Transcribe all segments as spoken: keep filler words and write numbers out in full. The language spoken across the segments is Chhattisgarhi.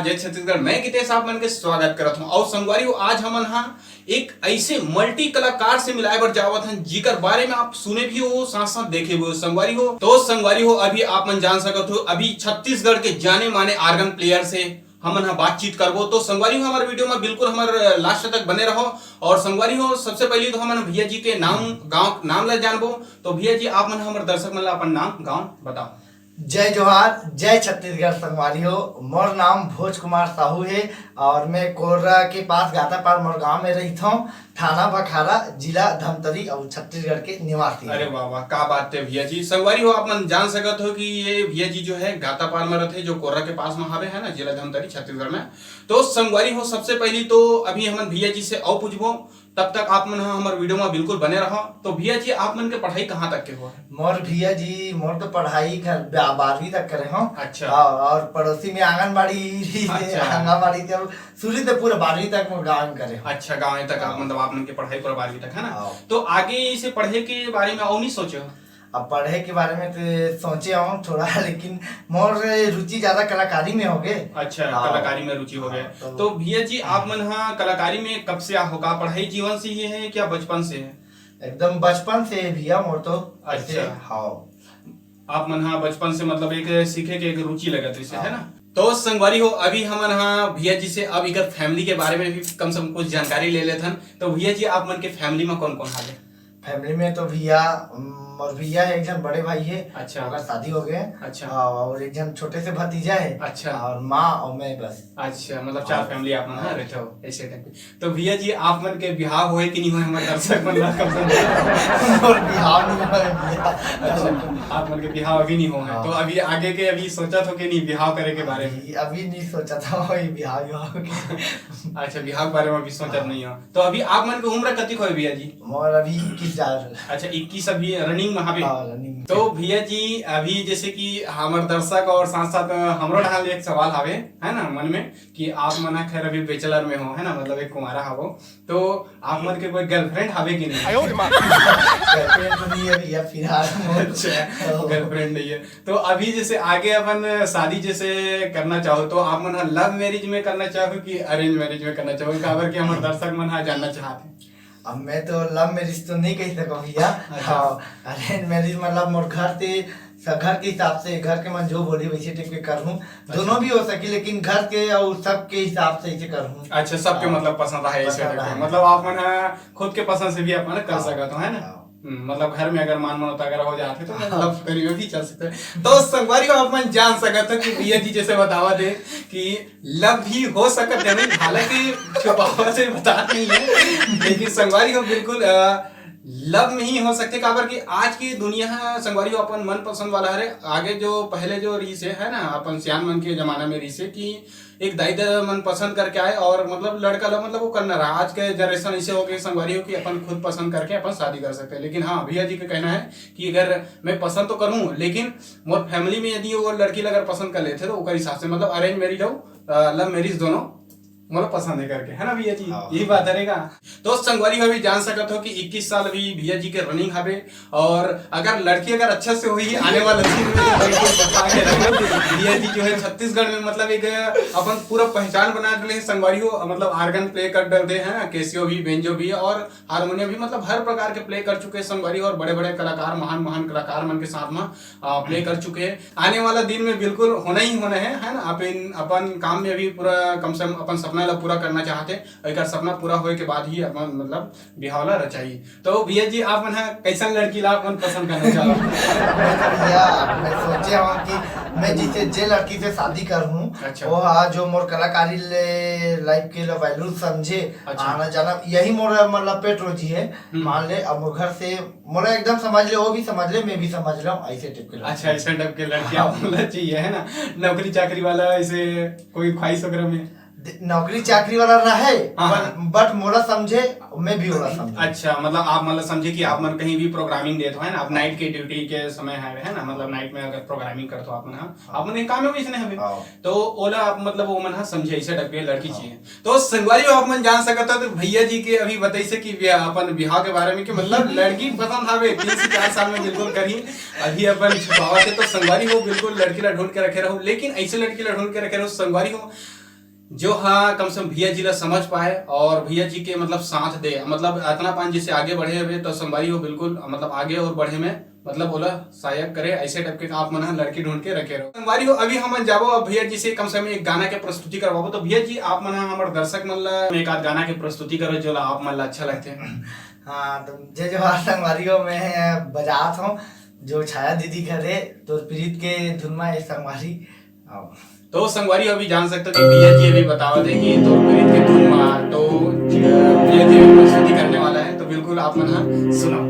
जय छत्तीसगढ़, मैं कितेश आप मन के स्वागत करत हूँ। और संगवारी हो, आज हमन हा एक ऐसे मल्टी कलाकार से मिलाए बर जावत हन, जिकर बारे में आप सुने भी हो, साथ साथ देखे भी हो। संगवारी हो, तो संगवारी हो, अभी आप मन जान सकत हो, अभी छत्तीसगढ़ के जाने माने आर्गन प्लेयर से हमन ह बातचीत करबो। तो संगवारी हो, हमर वीडियो में बिल्कुल हमर लास्ट तक बने रहो। और संगवारी हो, सबसे पहले तो हमन भैया जी के नाम, गांव नाम ला जानबो। तो भैया जी, आप मन हमर दर्शक मन ला अपन नाम, गांव बताओ। जय जोहार, जय छत्तीसगढ़ संगवारी हो। मोर नाम भोज कुमार साहू हे और मैं कोर्रा के पास गातापार मोर गांव में रहिथौं, थाना भखारा, जिला धमतरी और छत्तीसगढ़ के निवासी अरे हूँ। वाह वाह, का बात है भैया जी। संगवारी हो, आप मन जान सकत हो कि ये भैया जी जो है गातापार में रहते, जो कोर्रा के पास में हावे है ना, जिला धमतरी, छत्तीसगढ़ में। तो संगवारी हो, सबसे पहली तो अभी हमन भैया जी से अउ पूछबो, तब तक आप मन ह हमर वीडियो में बिल्कुल बने रहो। तो भैया जी, आप मन के पढ़ाई कहाँ तक के हुआ है? मोर भैया जी, मोर तो पढ़ाई घर बा-, बारहवीं तक करे हूँ। अच्छा। और, और पड़ोसी में आंगनबाड़ी ही है, अच्छा। आंगनबाड़ी के शुरू से पूरा बारहवीं तक मोर गाँव में करे हूँ। अच्छा, गाँव तक आप, हाँ। मतलब आप मन के पढ़ाई पूरा बारहवीं तक है ना? हाँ। तो आगे इसे पढ़े के बारे में और नहीं सोचे हो? अब पढ़े के बारे में तो सोचे हूँ थोड़ा, लेकिन मोर रुचि ज्यादा कलाकारी में हो गए। अच्छा, हाँ। कलाकारी में रुचि हो गए। हाँ, तो तो भैया जी, आप मन हा कलाकारी में कब से हो? का पढ़ाई जीवन से ही है, क्या बचपन से है? एकदम बचपन से है भैया, मोर तो ऐसे, अच्छा। हाँ। आप मन हा बचपन से, मतलब, एक सीखे के एक रुचि लगत है, हाँ। है ना? तो संगवारी हो, अभी हमन हा भैया जी से अब इकर फैमिली के बारे में भी कम से कम कुछ जानकारी ले लेथन। तो भैया जी, आप मन के फैमिली में कौन कौन हावे? फैमिली में तो भैया, उम, मोर भैया है, एक झन बड़े भाई है, अच्छा। ओकर शादी हो गए। अच्छा। हाँ, और एक झन छोटे से भतीजा है। अच्छा। और माँ और मैं बस। अच्छा, मतलब चार हाँ। फैमिली आप मन, हाँ, हाँ। रहते हो ऐसे टाइप के। तो भैया जी, आप मन के बिहाव होए कि नहीं होए, हमर दर्शक मन ला कम से कम। मोर बिहाव नहीं होए भैया। अच्छा, आप मन के बिहाव अभी नहीं होए है। हाँ। तो अभी आगे के अभी सोचत हो कि नहीं बिहाव करे के बारे में? अभी, अभी नहीं सोचत हो ये बिहाव, बिहाव के। अच्छा, बिहाव के बारे में अभी सोचत हाँ। नहीं हो। तो अभी आप मन के उम्र कतिक होए भैया जी? मोर अभी इक्कीस साल। अच्छा, इक्कीस अभी रनिंग में हावे। हाँ, रनिंग में। तो भैया जी, अभी जैसे कि हमर दर्शक और साथ साथ हमरो ढाल एक सवाल हावे, है ना, मन में, कि आप मन ह खैर अभी बैचलर में हो, है ना, मतलब एक कुंवारा हवो, तो आप मन के कोई गर्लफ्रेंड हावे कि नहीं? गर्लफ्रेंड तो नहीं है भैया फिलहाल। अच्छा, तो गर्लफ्रेंड नहीं है। तो अभी जैसे आगे अपन शादी जैसे करना चाहो, तो आप मन ह लव मैरिज में करना चाहो कि अरेंज मैरिज में करना चाहो? काबर कि हमर दर्शक मन ह जानना चाहत हे। अब मैं तो लव मैरिज तो नहीं कह सको भैया। अच्छा। हाँ, अरेंज मैरिज मतलब मोर घर से, स-, घर के हिसाब से, घर के मन जो बोली वैसे टाइप के करहूँ। अच्छा। दोनों भी हो सकी, लेकिन घर के और सबके हिसाब से इसे करहूँ। अच्छा, सबके हाँ। मतलब पसंद आए ऐसे पसंद टाइप के। आए। मतलब आप मन ह खुद के पसंद से भी अपन कर हाँ। सकत हो, है ना? हाँ। हम्म, मतलब घर में अगर मान मनौता अगर हो जाते तो हाँ। लव मैरिज में भी चल सकते हैं। तो संगवारी हो, आप मन जान सकत हो कि भैया जी जैसे बतावत हे कि लव भी हो सकत है, नहीं, हालांकि छुपावत हे, बतात नहीं है, लेकिन संगवारी हो बिल्कुल, अ, लव में ही हो सकते, काबर कि आज की दुनिया ह संगवारी हो अपन मनपसंद वाला हरे। आगे जो पहले जो रहिस हे, है ना, अपन सियान मन के जमाना में रहिस हे कि एक दाई ददा मन पसंद करके आए और मतलब लड़का ला मतलब वो करना रहा। आज के जनरेशन ऐसे हो गए संगवारी हो कि अपन खुद पसंद करके अपन शादी कर सकते हैं। लेकिन हाँ, भैया जी का कहना है कि अगर मैं पसंद तो करूँ, लेकिन मोर फैमिली में यदि वो लड़की ला अगर पसंद कर लेते तो ओकर हिसाब से मतलब अरेंज मैरिज हो, अ, लव मैरिज दोनों मतलब पसंद है करके, है ना भैया जी? हाँ। यही बात रहेगा। तो संगवारी हो भी जान सकत हो कि इक्कीस साल अभी भैया जी के रनिंग हवे, और अगर लड़की अगर अच्छा से होही आने वाला दिन में तो बिल्कुल बता के रखो। भैया जी जो है छत्तीसगढ़ में मतलब एक अपन पूरा पहचान बना डले हैं संगवारी हो, मतलब आर्गन प्ले कर डलते हैं, कैसियो भी, बेंजो भी, और हारमोनियम भी, मतलब हर प्रकार के प्ले कर चुके हैं संगवारी हो, और बड़े बड़े कलाकार, महान महान कलाकार मन के साथ में, आ, प्ले कर चुके हैं। आने वाला दिन में बिल्कुल होना ही होना है, है ना? अपन, अपन काम में अभी पूरा, कम से कम अपन सपना ला पूरा करना चाहते हैं, और एक सपना पूरा होए के बाद ही अपन मतलब बिहाव ला रचाई। तो भैया जी, आप मन ह कैसन लड़की ला अपन पसंद करना चाहो? मैं तो भैया, मैं सोचे हूँ कि मैं जिसे, जे लड़की से शादी करहूँ, अच्छा। वो हा जो मोर कलाकारी ले लाइफ के लिए वैल्यू समझे, अच्छा। आना जाना, यही मोर मतलब पेट रोजी है। हम्म। मान ले, अब वो घर से मोला एकदम समझ ले, वो भी समझ ले, मैं भी समझ लूँ, ऐसे टाइप के लड़की। अच्छा, ऐसे टाइप के लड़की हाँ। आप बोला चाहिए, है ना? नौकरी चाकरी वाला, ऐसे कोई ख्वाहिश वगैरह में? दे-, नौकरी चाकरी वाला रहे, हाँ, पर, हाँ। But मोला समझे, मैं भी ओला समझे। अच्छा, मतलब आप मतलब समझे कि आप मन कहीं भी प्रोग्रामिंग देत हो, है ना? आप नाइट के ड्यूटी के समय है, है ना? मतलब नाइट में अगर प्रोग्रामिंग करत हो आप मन, हाँ? हाँ। आप मन के काम में भी इसने हवे। हाँ। तो ओला आप मतलब वो मन ह समझे, ऐसे टाइप के लड़की हाँ। चाहिए। तो संगवारी हो, आप मन जान सकत हो, तो भैया जी के अभी बताइसे कि ब्याह, अपन बिहाव के बारे में कि मतलब लड़की पसंद आवे, तीन से चार साल में बिल्कुल करही। अभी अपन छुपावत है, तो संगवारी हो, बिल्कुल लड़की ला ढूंढ के रखे रहो, लेकिन ऐसे लड़की ला ढूंढ के रखे रहो संगवारी हो, जो हा कम से कम भैया जी ला समझ पाए और भैया जी के मतलब साथ दे, मतलब अतना पान जैसे आगे बढ़े हुए तो संगवारी हो बिल्कुल मतलब आगे और बढ़े में मतलब ओला सहायक करे, ऐसे टाइप के आप मन ह लड़की ढूंढ के रखे रहो। संगवारी हो, अभी हमन जाबो अब भैया जी से कम से कम एक गाना के प्रस्तुति करवाबो। तो भैया जी, आप मन ह हमर दर्शक मन ला एक आध गाना के प्रस्तुति करो जो ला आप मन ला अच्छा लगथे। हाँ, तो जय जोहार संगवारी हो, मैं बजात हूँ जो छाया दीदी घर है, तो प्रीत के धुन में ये संगवारी। आओ। तो संगवारी हो, अभी जान सकते हो कि भैया जी अभी बतावत है कि तो प्रीत के धुन में तो भैया जी अभी प्रस्तुति करने वाला है, तो बिल्कुल आप मन ह सुनाओ।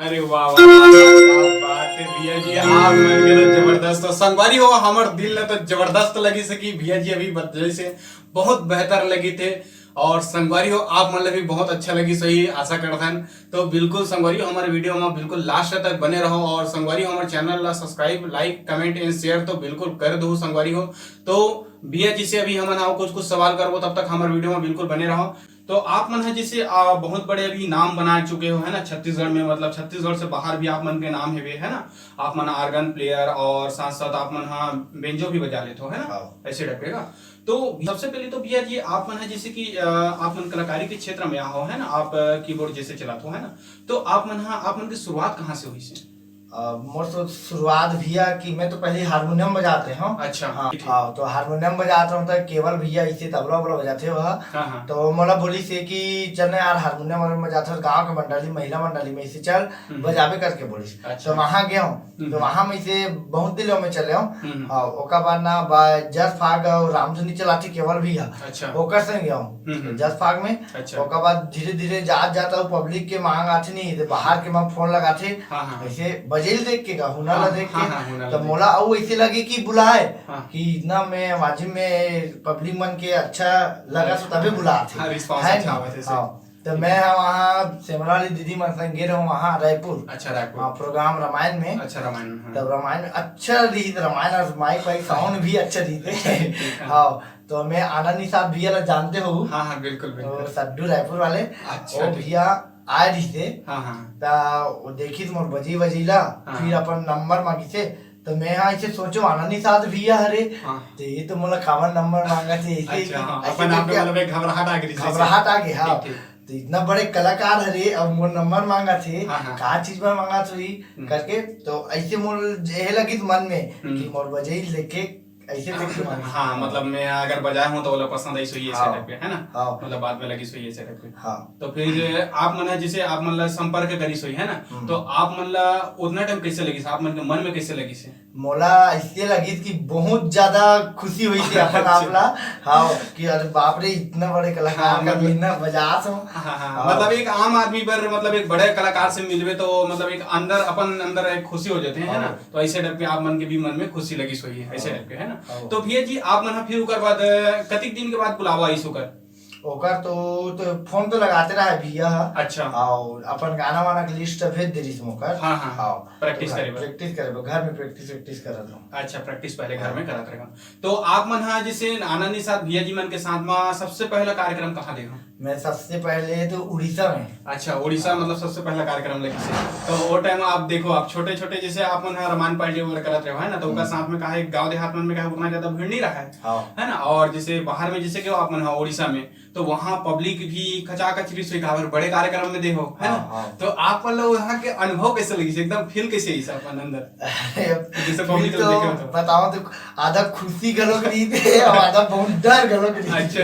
अरे वाह, वाह, वाह, वाह, क्या बात है भैया जी, आप मन के तो जबरदस्त। तो संगवारी हो, हमर दिल ल तो जबरदस्त लगिस हे कि भैया जी अभी बत-, जैसे बहुत बेहतर लगिस हे। और संगवारी हो, आप मन ल भी बहुत अच्छा लगिस होही, आशा करथन। तो बिल्कुल संगवारी हो, हमर video में बिल्कुल last तक बने रहो और संगवारी हो, हमर channel ला subscribe, like, comment and share तो बिल्कुल कर दो संगवारी हो। तो भैया जी से अभी हमन आओ कुछ कुछ सवाल करबो, तब तक हमर video में बिल्कुल बने रहो। तो आप मन ह जैसे, आ, बहुत बड़े अभी नाम बना चुके हो, है ना, छत्तीसगढ़ में, मतलब छत्तीसगढ़ से बाहर भी आप मन के नाम हेवे, है ना, आप मन organ player और साथ साथ आप मन ह बेंजो भी बजा लेते हो, है ना, हाँ। ऐसे टाइप के का। तो सबसे पहले तो भैया जी आप मन ह जैसे कि, आ, आप मन कलाकारी के क्षेत्र में आओ, है ना, आप, आ, keyboard जैसे चलाते हो, है ना, तो आप मन ह, आप मन की शुरुआत कहाँ से हुई से? अ, मोर तो शुरुआत भैया कि मैं तो पहले हारमोनियम बजाते हूँ। अच्छा, हाँ, ठीक है। हाँ, तो हारमोनियम बजाते हूँ तो केवल भैया इसे तबला वबला बजाते हो, हाँ। हाँ, हाँ। तो मोला बोलिस हे कि चल ना यार, हारमोनियम वाले में बजाते हो, गाँव के मंडली, महिला मंडली में इसे चल, हम्म। बजाबे करके बोलिस। अच्छा। तो वहाँ गया हूँ, हम्म। तो वहाँ में इसे बहुत दिनों में चले हूँ। हम्म। हाँ, ओकर बाद ना बा-, जस फाग और रामधुनी चलाते केवल भैया, अच्छा। ओकर संग गया हूँ। हम्म, हम्म। जस फाग में अच्छा। ओकर बाद धीरे-धीरे जात-जात अउ पब्लिक के मांग आथे नहीं, त बाहर के म फोन लगाथे, हाँ, हाँ। अइसे बजेल देख के गा, हुनर ला हाँ, देख हाँ, के, हाँ, हुनर ला त देख मोला के। अउ अइसे लगे कि बुलाए, हाँ। कि इतना में वाजिब में पब्लिक मन के अच्छा लगा, त तभे बुलाथे। हाँ, response है अच्छा नहीं? आवत हे, सही। हाँ। त मैं ह वहाँ सेमरा वाली दीदी मन संग गे रहूँ वहाँ रायपुर। अच्छा, रायपुर। हाँ, प्रोग्राम रामायण में। अच्छा, रामायण में, हाँ। तब रामायण में अच्छा रहिस, रामायण और माइक वाइक साउंड भी अच्छा रहिस। हाँ। हाँ। तो मैं आनंद निषाद भैया ला जानते हो? हाँ, हाँ, बिल्कुल, तो बिल्कुल। सड्डू रायपुर वाले, अच्छा, वो ठीक। भैया आए रहिस हे। हाँ, हाँ। त वो देखिस मोर बजी वजीला, हाँ, फिर हाँ। अपन नंबर मांगिस हे, तो मैं हाँ इसे सोचो आनंद निषाद भैया हरे, हाँ। तो ये तो मोला काबर नंबर मांगत हे, ऐसे अच्छा, कि, हाँ, ऐसे अपन आप में करके मतलब एक घबराहट आ गई, जैसे। घबराहट आ गई, हाँ। ठीक, ठीक। तो इतना बड़े कलाकार हरे, अब मोर नंबर मांगत हे, हाँ, हाँ। का चीज में मांगत होही हम्म। करके, तो ऐसे मोर यह लगिस मन में हम्म। कि मोर बजई लेके ऐसे देख के मांगे। हाँ, मतलब मैं अगर बजाए हूँ तो ओला पसंद आई सोई ऐसे हाँ। टाइप के, है ना? हाँ। मतलब बात में लगी सोई ऐसे टाइप के। हाँ। तो फिर आप मन ह जैसे आप मन ला संपर्क करी सोई, है ना? हम्म। तो आप मन ला उतना टाइम कैसे लगिस? आप मन के मन में कैसे लगिस हे? मोला ऐसे लगिस कि बहुत ज्यादा खुशी हुई थी अपन अच्छा। आप ला। हाँ, कि अरे बाप रे, इतना बड़े कलाकार हाँ, का मतलब बिना बजात हो। हाँ, हाँ, हाँ। हाँ। मतलब एक आम आदमी पर मतलब एक बड़े कलाकार से मिलवे तो मतलब एक अंदर, अपन अंदर एक खुशी हो जाते हैं, है ना? हाँ। तो ऐसे टाइप के आप मन के भी मन में खुशी लगी सोई है, ऐसे हाँ। टाइप के, है ना? हाँ। तो भैया जी, आप मन ह फिर ओकर बाद, अ, कतिक दिन के बाद बुलावा आइस ओकर? ओकर तो, तो फोन तो लगाते रहा है भैया ह। अच्छा। और अपन गाना वाना के लिस्ट भेज दे रही ओकर। हाँ, हाँ। हाँ। प्रैक्टिस तो घर, करे बर। प्रैक्टिस करे बर, घर में प्रैक्टिस, प्रैक्टिस करत हूँ। अच्छा, प्रैक्टिस पहले घर हाँ। में करत रहे। तो आप मन ह जैसे आनंद निषाद भैया जी मन के साथ में सबसे पहला कार्यक्रम कहाँ दे हो? मैं सबसे पहले तो उड़ीसा में। अच्छा, उड़ीसा, मतलब, सबसे पहला कार्यक्रम लगिस हे। तो वो टाइम आप देखो, आप छोटे-छोटे, जैसे आप मन ह रामायण पार्टी वगैरह करत रहे हो, है ना, तो ओकर हम्म। साथ में का है, गाँव देहात मन में का है, उतना ज्यादा भीड़ नहीं रहा है, हाँ। है ना। और जैसे बाहर में, जैसे कि आप मन ह उड़ीसा में, तो वहाँ पब्लिक भी खचाखच रहिस होही, काबर बड़े कार्यक्रम में दे हो, है ना। हाँ, हाँ। तो आप मन ला वहाँ के अनुभव कैसे लगिस, एकदम फील कैसे आइस अपन अंदर? अरे, जैसे फील पब्लिक तो ला देखे हो तो। बताओ तो, आधा खुशी घलो के रहिथे अउ आधा बहुत डर घलो के रहिथे। अच्छा।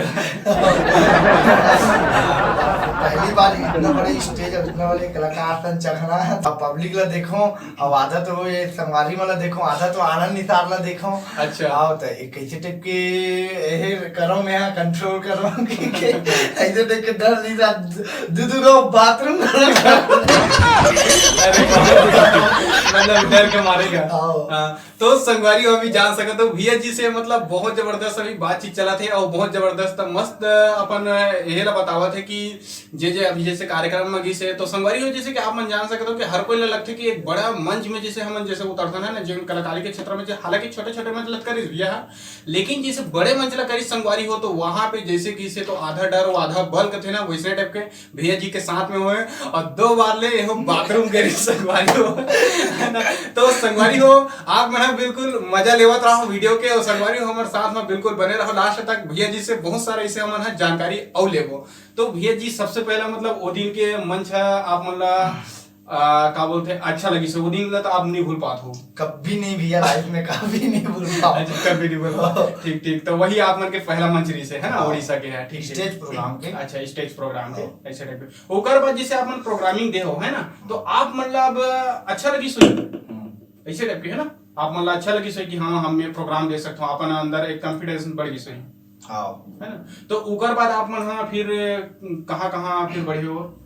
पहली बार इतना बड़े स्टेज अउ इतना बड़े कलाकार सन चघना, अब पब्लिक ला देखो, अउ आधा तो ये संगवारी मन ला देखो, आधा तो आनंद निसार ला देखो। अच्छा। आओ तो एक कैसे टाइप के, एहे करो मैं यहाँ कंट्रोल करो कि, कि ऐसे टाइप के डर नहीं था, दू दू गो बाथरूम। अरे बाप रे। मतलब डर के मारे का। आओ। हाँ। तो संगवारी हो, अभी जान सकत हो भैया जी से, मतलब, बहुत जबरदस्त अभी बातचीत चलत हे अउ बहुत जबरदस्त मस्त अपन एहे ला बतावत हे कि जे जे अभी जैसे कार्यक्रम में गिस हे, तो संगवारी हो, जैसे कि आप मन जान सकत हो कि हर कोई ला लगथे कि एक बड़ा मंच में जैसे हमन जैसे उतरथन, है ना, जेन कलाकारी के क्षेत्र में जे, हालांकि छोटे छोटे मंच लग करिस भैया, लेकिन जैसे बड़े मंच ला करिस संगवारी हो, तो वहां पे जैसे गिस हे तो आधा डर, आधा बल कथे ना, वैसे टाइप के भैया जी के साथ में होए अउ दो बार ले एहो बाथरूम करिस संगवारी हो, है ना। तो संगवारी हो, आप मन ह बिल्कुल मजा लेवत रहो वीडियो के, अउ संगवारी हो, हमर साथ में बिल्कुल बने रहो लास्ट तक। भैया जी से बहुत सारा इसे हमन ह जानकारी अउ लेबो। तो भैया जी, सबसे पहला, मतलब, ओ दिन के मंच ह आप मन ला, आ, का बोलथे, अच्छा लगिस हे, ओ दिन ला तो आप नहीं भूल पात हो। कभी नहीं भैया, लाइफ में कभी नहीं भूल पाओ। अच्छा, कभी नहीं भूल पाओ। ठीक, ठीक। तो वही आप मन के पहला मंच रहिस हे, है ना, हाँ। उड़ीसा के है, ठीक, ठीक। स्टेज प्रोग्राम के। अच्छा, स्टेज प्रोग्राम के, हाँ। ऐसे टाइप के। ओकर बाद जैसे आप मन प्रोग्रामिंग दे हो, है ना, तो आप मन ला अब अच्छा लगिस होही, हम्म। ऐसे टाइप के, है ना, आप मन ला अच्छा लगिस होही कि हाँ, हम ये प्रोग्राम दे सकथों, अपन अंदर एक कॉन्फिडेंस बढ़ गिस होही। हाँ। है ना? तो ओकर बाद आप मन ह फिर कहाँ-कहाँ फिर बढ़े हो?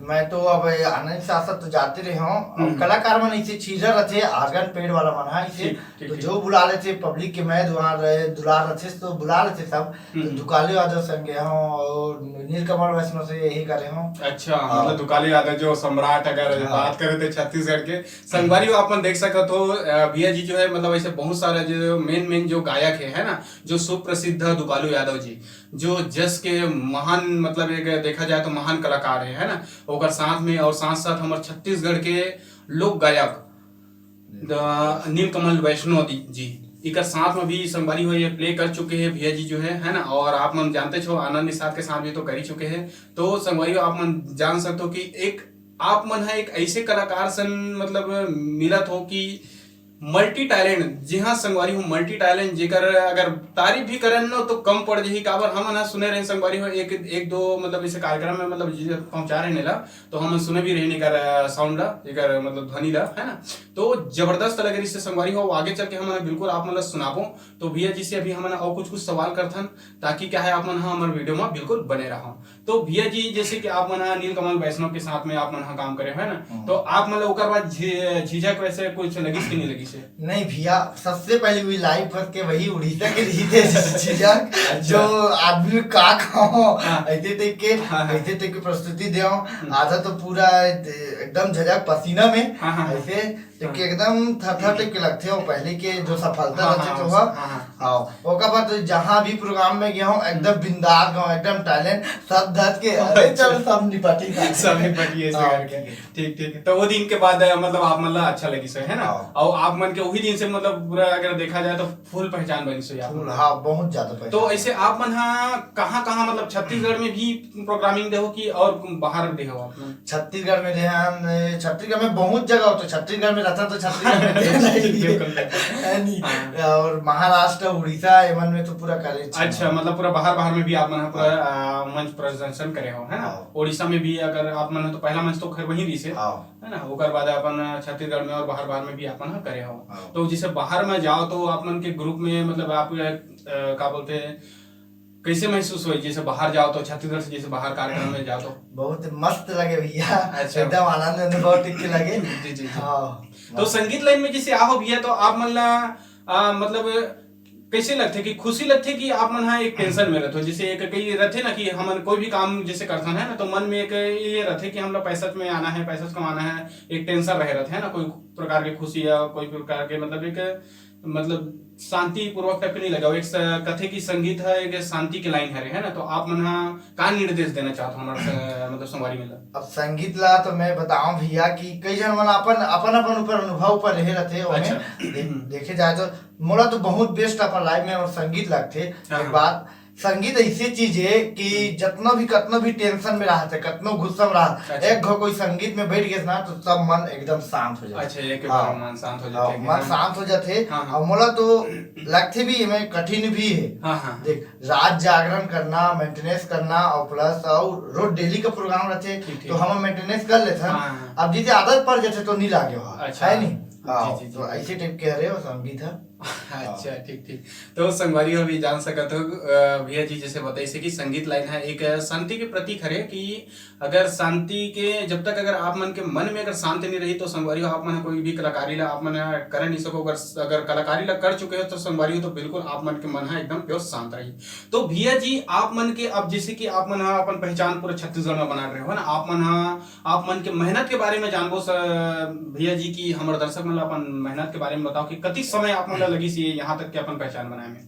मैं तो अब आनंद साथ-साथ तो जाते रहे हूँ। अब हम्म। कलाकार मन इसे चीजा रथे, आर्गन पेड वाला मन ह इसे, ठीक, ठीक, तो ठीक। जो बुला लेथे पब्लिक के मैं दुआर रहे, दुलार रथे तो बुला लेथे सब। तो हम्म। दुकालू यादव संग गए हूँ और नीलकमल वैष्णव से यही करे हूँ। अच्छा, हाँ। मतलब दुकालू यादव जो सम्राट अगर हाँ। बात करे थे छत्तीसगढ़ के, संगवारी हो, आप मन देख सकत हो, अ, भैया जी जो है, मतलब, ऐसे बहुत सारा जो मेन मेन जो गायक है, है ना, जो सुप्रसिद्ध दुकालू यादव जी, जो जस के महान, मतलब, एक देखा जाए तो महान कलाकार है, है ना, ओकर साथ में और साथ साथ हमर छत्तीसगढ़ के लोक गायक द-, नीलकमल वैष्णव दी-, जी, इकर साथ में भी संगवारी हो ये प्ले कर चुके हैं भैया जी जो है, है ना, और आप मन जानते छो आनंद निषाद के साथ भी तो कर ही चुके हैं। तो संगवारी हो, आप मन जान सकते हो कि एक आप मन ह एक ऐसे कलाकार सन, मतलब, मिलत हो कि मल्टी टैलेंट, जी हाँ संगवारी हो, मल्टी टैलेंट, जेकर अगर तारीफ भी करन न तो कम पड़ जही, काबर हमन ह सुने रहे संगवारी हो, एक, एक दो, मतलब, इसे कार्यक्रम में, मतलब, जी पहुंचा रहे ला, तो हमन सुने भी रहे एकर, अ, साउंड ला, एकर, मतलब, ध्वनि ला, है ना। तो जबरदस्त लगे रहिस हे संगवारी हो, आगे चल के हमन बिल्कुल आप मन ला सुनाबो। तो भैया जी से अभी हमन अउ कुछ कुछ सवाल करथन, ताकि क्या है, आप मन ह हमर वीडियो में बिल्कुल बने रहो। तो भैया जी, जैसे कि आप मन ह नीलकमल वैष्णव के साथ में आप मन ह काम करे हो, है ना, हम्म। तो आप मन ला ओकर बाद झि-, झिझक वैसे कुछ लगिस कि नहीं लगिस हे? नहीं भैया, सबसे पहले भी लाइव करके वही उड़ीसा के रहिथे झिझक, अच्छा। जो आदमी का खाओ, हाँ। ऐसे टाइप के, हाँ, हाँ। ऐसे टाइप के प्रस्तुति देओ, हम्म। आधा तो पूरा एकदम झझक पसीना में, हाँ, हाँ, हाँ। ऐसे टाइप के हाँ। एकदम थरथर टाइप के लगथे, वो पहले के जो सफलता हाँ, रहथे हाँ, तो हाँ, वह, हाँ, हाँ। हाँ, ओकर बाद तो जहाँ भी प्रोग्राम में गया हूँ, एकदम हम्म। बिंदास गया हूँ, एकदम टैलेंट, सब धस के, अरे चल, सब निपटी था। सब निपटी ऐसे हाँ, करके। ठीक है। ठीक, ठीक। तो वो दिन के बाद, अ, मतलब, आप मन ला अच्छा लगिस हे, है ना? हाँ। और आप मन के वही दिन से, मतलब, पूरा अगर देखा जाए तो फुल पहचान बनिस हे आप फुल, मन। हाँ, बहुत ज्यादा पहचान। तो ऐसे आप मन हा कहाँ, कहाँ, मतलब, छत्तीसगढ़ में भी प्रोग्रामिंग दे हो कि और बाहर दे हो आप मन? छत्तीसगढ़ में दे हन, छत्तीसगढ़ में बहुत जगह हो, तो छत्तीसगढ़ में रहता तो छत्तीसगढ़ में दे नहीं। बिल्कुल, बिल्कुल। है नहीं? हाँ। और महाराष्ट्र, उड़ीसा, एमन में तो पूरा करे छे। अच्छा, मतलब, पूरा बाहर, बाहर में भी आप मन हा पूरा, हाँ। आ, मंच प्रदर्शन करे हो, है ना? हाँ। उड़ीसा में भी अगर आप मन हा, तो पहला मंच तो खैर वहीं रहिस हे। हाँ। है ना, ओकर बाद अपन छत्तीसगढ़ में और बाहर, बाहर में भी अपन ह करे हो। हाँ। तो जैसे बाहर में जाओ तो आप मन के ग्रुप में, मतलब, आप, अ, का बोलते हैं, कैसे महसूस होई जैसे बाहर जाओ तो, छत्तीसगढ़ से जैसे बाहर कार्यक्रम में जाओ तो? बहुत मस्त लगे भैया, अच्छा। एकदम आनंद अनुभव टिक के लगे। जी, जी, जी। हाँ। तो संगीत लाइन में जैसे आओ भैया तो आप मन ला, अ, मतलब, कैसे लगथे कि खुशी लगथे कि आप मन हा एक टेंशन में रहत हो? जैसे एक कई रहथे ना कि हमन कोई भी काम जैसे करथन, है ना, तो मन में एक ये रहथे कि हमला पैसा में आना है, पैसा कमाना है, एक टेंशन रहे रहथे, है ना, कोई प्रकार के खुशी या कोई प्रकार के, मतलब, एक मतलब शांतिपूर्वक तक नहीं लगा। वो एक स-, कथे कि संगीत ह एक शांति के लाइन हरे, है ना? तो आप मन ह का निर्देश देना चाहत हो हमारे स-, मतलब संगवारी मन ला? अब संगीत ला तो मैं बताऊं भैया कि कई झन मन अपन अपन अपन ऊपर अनुभव पर रहे रहते, ओमे अच्छा। दे, देखे जाए तो मोला तो बहुत बेस्ट अपन लाइफ में और संगीत लगथे। हाँ, एक हाँ। बात, संगीत ऐसी चीज है कि जतनो भी, कतनो भी टेंशन में रहते, कतनो गुस्सा में रहते, अच्छा। एक घो कोई संगीत में बैठ गए ना तो सब मन एकदम शांत हो जाए। अच्छा, एक हाँ। बार मन शांत हो हाँ, जाथे। मन शांत हो जाथे। हाँ, हाँ। और मोला तो लगथे भी, एमे कठिन भी है। हाँ, हाँ। देख, रात जागरण करना, मेंटेनेंस करना और प्लस और रोज डेली का प्रोग्राम रहथे, ठीक, ठीक। तो हम मेंटेनेंस कर लेथन। हाँ, हाँ। अब जैसे आदत पड़ जाथे तो नहीं लागे वहाँ, अच्छा। है नहीं? जी, हाँ, जी, जी। तो ऐसे टाइप के हरे वो संगीत है। अच्छा, ठीक, ठीक। तो संगवारी हो, अभी जान सकत हो, अ, भैया जी जैसे बताइसे कि संगीत लाइन है एक, अ, शांति के प्रतीक हरे कि अगर शांति के, जब तक अगर आप मन के मन में अगर शांति नहीं रही तो संगवारी हो, आप मन कोई भी कलाकारी ला आप मन कर नहीं सको। अगर, अगर कलाकारी ला कर चुके हो तो संगवारी हो, तो बिल्कुल आप मन के मन है एकदम प्योर शांत रही। तो भैया जी, आप मन के अब जैसे कि आप मन ह अपन पहचान पूरे छत्तीसगढ़ में बना रहे हो ना, आप मन ह, आप मन के मेहनत के बारे में जानबो स-, भैया जी, कि हमर दर्शक मन ला अपन मेहनत के बारे में बताओ कि कतिक समय आप मन ला लगिस ये यहाँ तक के अपन पहचान बनाए में?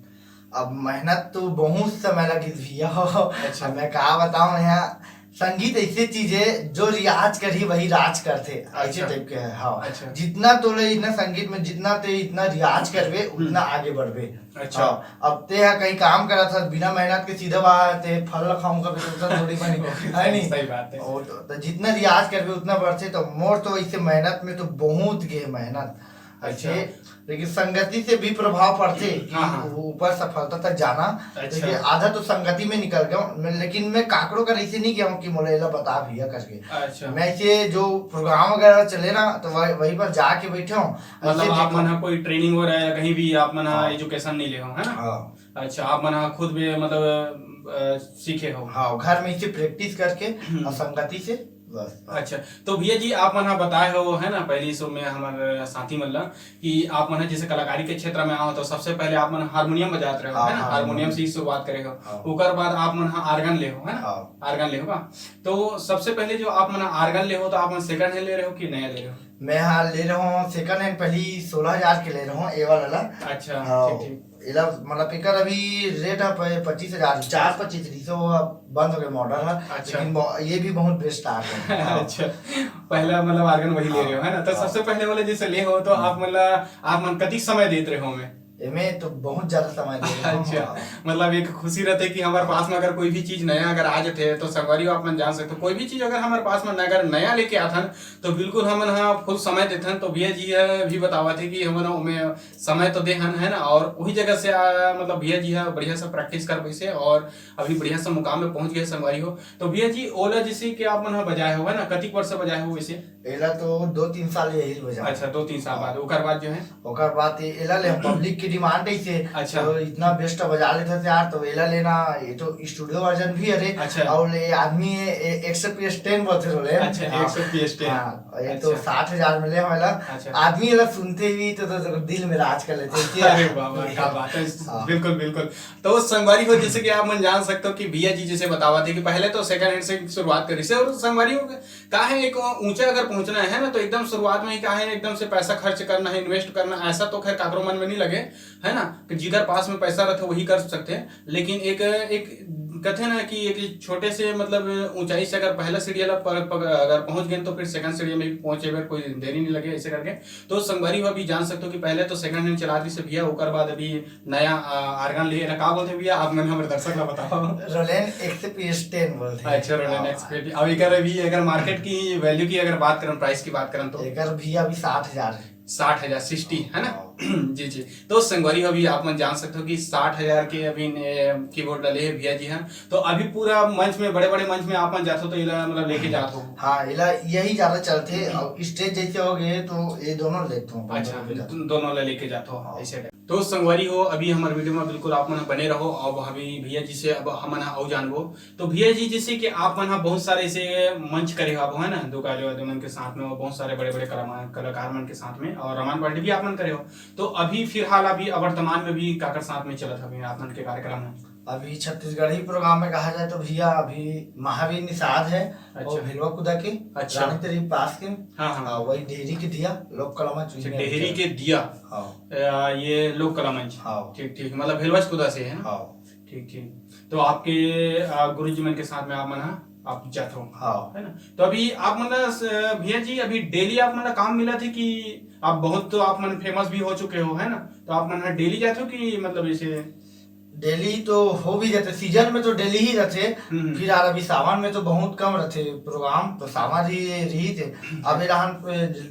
अब मेहनत तो बहुत समय लगिस भैया। अच्छा। अब मैं का बताऊं, यहाँ संगीत ऐसी चीज है, जो रियाज करही वही राज करथे, ऐसे अच्छा। टाइप के है। हाँ, अच्छा। जितना तोले इतना संगीत में, जितना ते इतना रियाज करबे, उतना आगे बढ़बे। अच्छा। हाँ, अब ते हा कहीं काम करत हस, बिना मेहनत के सीधा वहाँ ते फल ला खाऊं कभी, तो थोड़ी बनी, है नहीं? सही बात है। और तो, तो जितना रियाज करबे उतना बढ़थे। तो मोर तो ऐसे मेहनत में तो बहुत गे मेहनत अच्छा। ऐसे, लेकिन संगति से भी प्रभाव पड़थे कि हाँ, हाँ। वो ऊपर सफलता तक जाना। अच्छा। देखिए, आधा तो संगति में निकल गया हूँ मैं, लेकिन मैं काकड़ों का ऐसे नहीं गया हूँ कि मोला एला बता भैया करके। अच्छा। मैं ऐसे जो प्रोग्राम वगैरह चले ना, तो वही, वहीं पर जाके बैठे हूँ। मतलब ऐसे आप देखो। मन ह कोई ट्रेनिंग हो रहा है या कहीं भी आप मन ह हाँ। एजुकेशन नहीं ले हो, है ना? हाँ, अच्छा, आप मन ह खुद भी मतलब, अ, सीखे हो? हाँ, घर में इसे प्रैक्टिस करके हम्म। और संगति से बस। अच्छा, तो भैया जी, आप मन ह बताए हो, है ना, पहली शो में हमारे साथी मन ला कि आप मन ह जैसे कलाकारी के क्षेत्र में आओ तो सबसे पहले आप मन हारमोनियम बजात रहे हो, हाँ, है ना? हाँ, हारमोनियम हारमोनियम। से ही शुरुआत करे हो। हाँ। ओकर बाद आप मन ह आर्गन ले हो, है ना? हाँ। आर्गन ले हो का? तो सबसे पहले जो आप मन आर्गन ले हो तो आप मन सेकंड हैंड ले रहे हो कि नया ले रहे हो? मैं हाँ ले रहा हूँ सेकंड हैंड, पहली सोलह हजार के ले रहा हूँ, ए वाला ला। अच्छा, हाँ, ठीक, ठीक। एला मतलब एकर अभी रेट है प-, पच्चीस हजार, चार पच्चीस रही, तो अब बंद हो गया मॉडल है। अच्छा। लेकिन ब-, ये भी बहुत बेस्ट आ गया। हाँ। अच्छा, पहला मतलब आर्गन वही ले रहे हो, है ना? तो हाँ। सबसे पहले वाले जैसे ले हो तो आप मतलब आप मन कतिक समय देत रहे हो में? एमे तो बहुत ज्यादा समय दे रहा हूँ। अच्छा, हाँ। मतलब एक खुशी रहते कि हमारे पास में अगर कोई भी चीज नया अगर आ जाते तो संगवारी हो आप मन जान सकते हो, कोई भी चीज अगर हमारे पास में अगर नया लेके आथन तो बिल्कुल हमन ह फुल समय देथन। तो भैया जी ह भी बतावत है कि हमन ओमे समय तो दे हन, है ना, और वही जगह से आ, मतलब भैया जी ह बढ़िया से प्रैक्टिस कर पैसे और अभी बढ़िया से मुकाम में पहुंच गए संगवारी हो। तो भैया जी, ओला जैसे कि आप मन ह बजाए हो, है ना, कतिक वर्ष बजाए हो वैसे? एला तो दो तीन साल यही बजा। अच्छा, दो तीन साल बाद, ओकर बाद जो है? ओकर बाद ये एला ले पब्लिक की डिमांड है इसे। अच्छा। तो इतना बेस्ट बजा लेते थे यार, तो एला लेना, ये तो स्टूडियो वर्जन भी हरे। अच्छा। और ये आदमी ये, ये एक सौ पी एस टेन बोलते रहे। अच्छा, एक सौ पी एस टेन। हाँ, ये तो अच्छा। साठ हजार में ले वाला। अच्छा। आदमी एला सुनते ही तो, तो दिल में राज कर लेते हैं। अरे वाह, वाह, क्या बात है। हाँ। बिल्कुल, बिल्कुल। तो संगवारी हो, जैसे कि आप मन जान सकते हो कि भैया जी जैसे बतावत है कि पहले तो सेकंड हैंड से शुरुआत करी से, और संगवारी हो, का है, एक ऊंचा अगर पहुंचना है ना, तो एकदम शुरुआत में ही का है, एकदम से पैसा खर्च करना है, इन्वेस्ट करना, ऐसा तो खैर काकरो मन में नहीं लगे, है ना, कि जिकर पास में पैसा रहते वही कर सकते हैं। लेकिन एक, एक कहते हैं ना कि एक छोटे से मतलब ऊंचाई से अगर पहला सीढ़ी वाला पर, पर अगर पहुंच गए तो फिर सेकंड सीढ़ी में भी पहुंचे में कोई देरी नहीं लगे, ऐसे करके। तो संगवारी हो, अभी जान सकते हो कि पहले तो सेकंड हैंड चला रही से भैया, ओकर बाद अभी नया, आ, आर्गन लिए ना, का बोलते भैया, आप मन हमर दर्शक ला बताओ। रोलैंड एक्स पी एस टेन बोलते हैं। अच्छा, रोलैंड हाँ। एक्स पी एस टेन। अब एकर अभी अगर मार्केट की वैल्यू की अगर बात करें, प्राइस की बात करें तो? एकर भी अभी साठ हजार है। साठ हजार, सिक्सटी, है ना? हाँ। जी, जी। तो संगवारी हो, अभी आप मन जान सकते हो कि साठ हजार के अभी ने कीबोर्ड डाले है भैया जी हैं। तो अभी पूरा मंच में, बड़े-बड़े मंच में आप मन जाते हो तो इला मतलब लेके जाते हो? हाँ, इला यही ज्यादा चलते। अब स्टेज जैसे हो गए तो ये दोनों लेते हो। अच्छा, तुम दोनों ला लेके जाते हो, हाँ। ऐसे टाइप। तो संगवारी हो, अभी हमारे वीडियो में बिल्कुल आप मन बने रहो। अब अभी भैया जी से अब हमन अउ जानबो। तो भैया जी, जैसे कि आप मन ह बहुत सारे ऐसे मंच करे हो, है ना, दुकाले वाले मन के साथ में और बहुत सारे बड़े-बड़े कलामा-, कलाकार मन के साथ में, और रमान पार्टी भी आप मन करे हो। तो अभी फिलहाल अभी वर्तमान में भी काकर साथ में चलत हवे आप मन के कार्यक्रम है? अभी छत्तीसगढ़ी प्रोग्राम में कहा जाए तो भैया, अभी महावीर निषाद है, वो अच्छा। भेलवा कुदा के, अच्छा। रानी तेरी पास के, हाँ, हाँ। हाँ, वही डेहरी के दिया, लोक कला मंच अच्छा, उही में डेहरी अभी के दिया। हाँ। अ, ये लोक कला मंच। हाँ। ठीक, ठीक, मतलब भेलवा कुदा से है ना? हाँ। ठीक, ठीक। तो आपके, अ, गुरुजी मन के साथ में आप मन ह, आप जाथो। हाँ। है ना? तो अभी आप मन ला स-, भैया जी, अभी डेली आप मन ला काम मिलत हे कि आप बहुत, तो आप मन फेमस भी हो चुके हो, है ना? तो आप मन ह डेली जाथो कि मतलब ऐसे? डेली तो हो भी जाथे, सीजन में तो डेली ही रथे। हम्म। फिलहाल अभी सावन में तो बहुत कम रथे प्रोग्राम, तो सावन ही रहिथे। अब ये रहन, अ,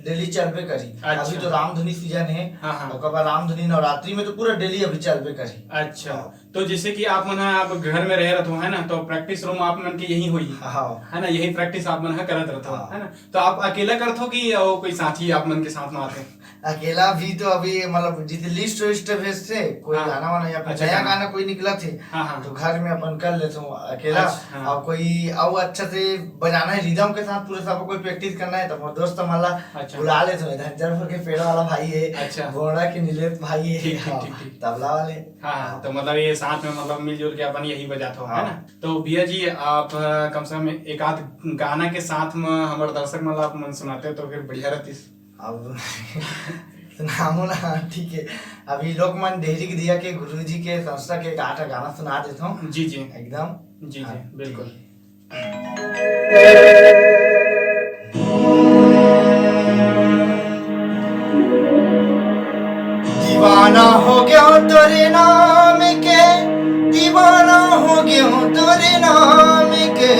डेली चलबे करही। अच्छा। अभी तो रामधुनी सीजन है, हाँ, हाँ। ओकर बाद रामधुनी नवरात्रि में तो पूरा डेली अभी चलबे करही। अच्छा। हाँ। तो जैसे कि आप मन ह, आप घर में रहे रहत हो, है ना, तो प्रैक्टिस रूम आप मन के यही होही, हाँ। है ना, यही प्रैक्टिस आप मन ह करत रहत हो, हाँ। है ना? तो आप अकेला करत हो कि वो कोई साथी आप मन के साथ में आथे? अकेला भी तो अभी, मतलब, जैसे लिस्ट विस्ट भेजथे, कोई हाँ। गाना वाना या फिर अच्छा, नया गाना। गाना कोई निकलत हे, हाँ, हाँ। तो घर में अपन कर लेथों अकेला। अच्छा, हाँ। और कोई, और अच्छा से बजाना है रिदम के साथ पूरा, सबको कोई प्रैक्टिस करना है, तो मोर दोस्त मन ला अच्छा। बुला लेथों। इधर जलपुर के पेड़ वाला भाई है, अच्छा। बोड़ा के नीलेश भाई है, ठीक, ठीक, हाँ, ठीक, ठीक। तबला वाले। हाँ, हाँ, तो मतलब ये साथ में, मतलब, मिलजुल के अपन यही बजाथो, है हाँ। ना? तो भैया जी, आप, अ, कम से कम एक आध गाना के साथ में हमर दर्शक मन ला आप मन सुनाते तो फिर बढ़िया रहतिस। अब सुनाहूँ ना, ठीक है। अभी लोक मन डेहरी के दिया के गुरुजी के संस्था के एक आठ गाना सुना देथों। जी, जी। एकदम। जी, जी, हाँ, बिल्कुल। ठीक है। दीवाना हो गयो तोरे नाम के, दीवाना हो गयो तोरे नाम के,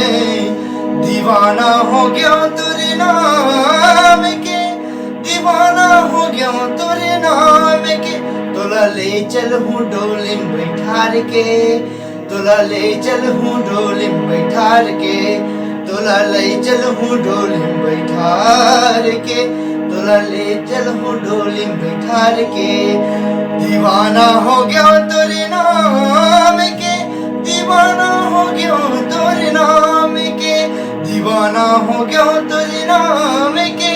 दीवाना हो गयो तोरे नाम के, दीवाना हो गयो तोरे नाम के। तोला ले चलहूँ डोली में बैठार के, तोला ले चलहूँ डोली में बैठार के, तोला ले चलहूँ डोली में बैठार के, तोला ले चलहूँ डोली में बैठार के। दीवाना हो गयो तोरे नाम के, दीवाना हो गयो तोरे नाम के, दीवाना हो गयो तोरे नाम के,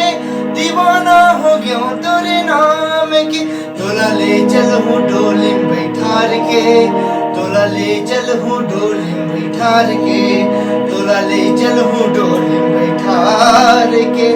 दीवाना हो गयो तोरे नाम के। तोला ले चलहूँ डोली में बैठार के, तोला ले चलहूँ डोली में बैठार के, तोला ले चलहूँ डोली में बैठार के,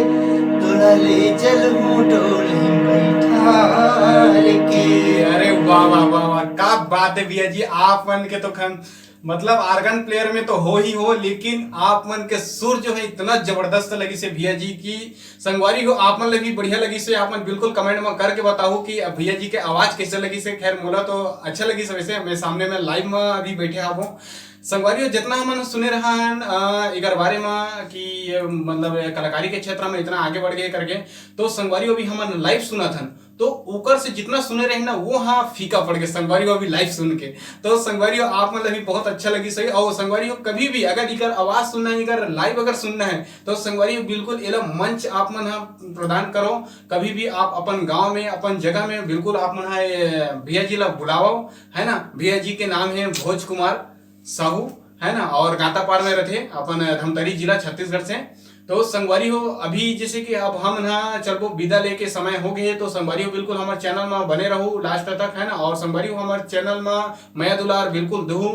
तोला ले चलहूँ डोली में बैठार के। अरे वाह, वाह, वाह, वाह, का बात है भैया जी, आप मन के तो खन मतलब ऑर्गन प्लेयर में तो हो ही हो, लेकिन आप मन के सुर जो है इतना जबरदस्त लगिस हे भैया जी की। संगवारी हो, आप मन ले भी बढ़िया लगिस हे, आप मन बिल्कुल कमेंट में करके बताओ कि भैया जी के आवाज कैसे लगिस हे। खैर, मोला तो अच्छा लगिस हे, वैसे मैं सामने में लाइव में अभी बैठे हवों। संगवारी हो, जितना हमन सुने रहन, अ, एकर बारे में कि ये मतलब कलाकारी के क्षेत्र में इतना आगे बढ़ गए करके, तो संगवारी हो, अभी हमन लाइव सुनत हन, तो ओकर से जितना सुने रहे ना, वो हाँ फीका पड़ गए संगवारी हो अभी लाइव सुन के। तो संगवारी हो, आप मन ला भी बहुत अच्छा लगिस होही। और संगवारी हो, कभी भी अगर इकर आवाज सुनना है, इकर लाइव अगर सुनना है, तो संगवारी हो बिल्कुल एला मंच आप मन हा प्रदान करो। कभी भी आप अपन गांव में, अपन जगह में बिल्कुल आप मन हा ये भैया जी ला बुलाओ, है ना। भैया जी के नाम है भोज कुमार साहू, है ना, और गातापार में रहते, अपन धमतरी जिला छत्तीसगढ़ से। तो संगवारी हो, अभी जैसे कि अब हम ना चलबो विदा लेके समय हो गए, तो संगवारी हो बिल्कुल हमारे चैनल में बने रहू लास्ट तक, है ना। और संगवारी हो, हमारे चैनल में मया दुलार बिल्कुल दहू।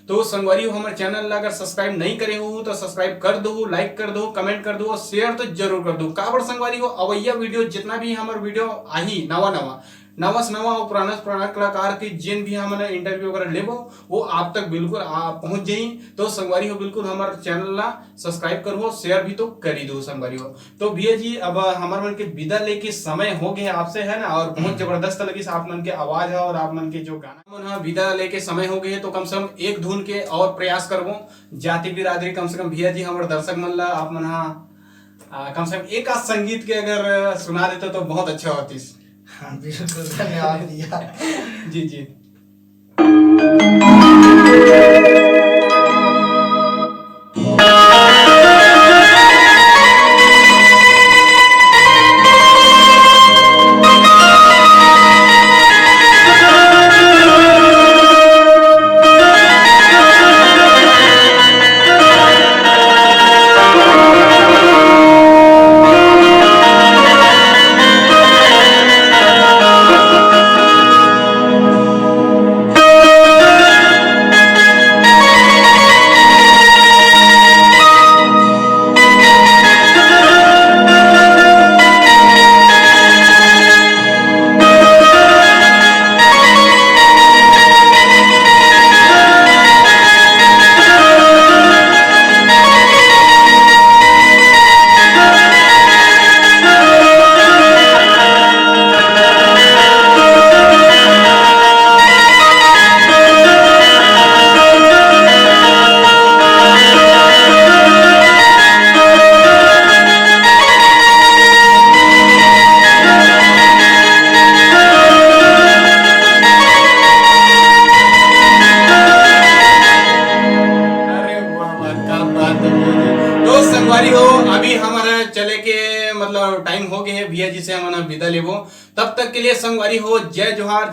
तो संगवारी हो, हमारे चैनल ला अगर सब्सक्राइब नहीं करे हो तो सब्सक्राइब कर दो, लाइक कर दो, कमेंट कर दो और शेयर तो जरूर कर दो। काबर संगवारी हो, अवैया वीडियो जितना भी हमारे वीडियो आही नवा नवा, नवा से नवा और पुराना से पुराना कलाकार के जिन भी हमन इंटरव्यू वगैरह लेबो, वो आप तक बिल्कुल आ, पहुंच जाई। तो संगवारी हो, बिल्कुल हमारे चैनल ला सब्सक्राइब करो, शेयर भी तो करी दो संगवारी हो। तो भैया जी, अब हमारे मन के विदा लेके समय हो गया आपसे, है ना, और बहुत हम्म। जबरदस्त लगिस आप मन के आवाज है और आप मन के जो गाना मन हा विदा लेके समय हो गए, तो कम से कम एक धुन के और प्रयास करबो। जाति बिरादरी, कम से कम भैया जी हमारे दर्शक मन ला आप मन हा, आ, कम से कम एक आध संगीत के अगर सुना देते तो बहुत अच्छा होतीस। हाँ, बिल्कुल, धन्यवाद भैया। जी, जी। संगवारी हो, अभी हमारा चले के मतलब टाइम हो गए है, भैया जी से हम विदा लेबो। तब तक के लिए संगवारी हो, जय जोहार।